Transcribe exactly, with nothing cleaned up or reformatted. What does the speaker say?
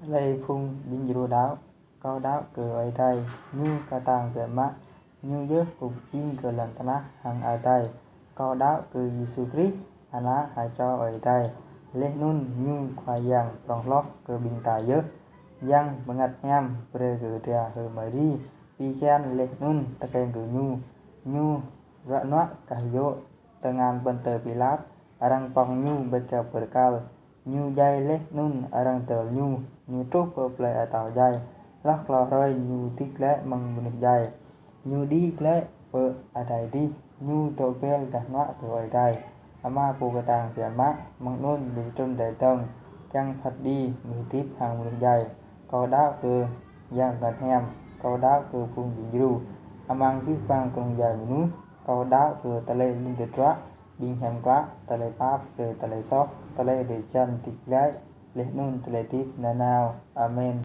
Tơlơi phung ƀing djru đaŏ. Kâo đaŏ kơ Ơi Adai, Ñu kơtang biă mă, Ñu yơh pơjing kơ lŏn tơnah hăng adai. Kâo đaŏ kơ Yêsu Krist, Ană ha čô Ơi Adai. Laih anŭn Ñu Khua Yang prŏng hloh kơ ƀing ta yơh. Yang Bơngăt Hiam brơi kơ dra H'Mari pi kian, laih anŭn tơkeng kơ Ñu. Ñu ruă nuă kah yŏk tơngan Pôntơ Pilat, arăng pŏng Ñu ƀơi kơyâo bơrkal. Ñu djai laih anŭn arăng tơl Ñu, Ñu truh pơ plơi atâo djai. Hloh klâo hrơi Ñu hơdip glaĭ mơ̆ng mơnuih djai. Ñu đĭ glaĭ pơ adai adih, Ñu dŏ bel gah hnuă kơ Ơi Adai Ama Pô kơtang biă mă, mơ̆ng anŭn Ñu trŭn rai dơ̆ng, kiăng phat kơđi mơnuih hơdip hăng mơnuih djai. Kâo đaŏ kơ Yang Bơngăt Hiam. Kâo đaŏ kơ phung ƀing djru. Amăng abih bang kơnung djuai mơnuih, kâo đaŏ kơ tơlơi lŏn tơdruă, ƀing hiam klă, tơlơi pap, brơi tơlơi soh, tơlơi drơi jăn hơdip glaĭ, laih anŭn tơlơi hơdip nanao. Amen.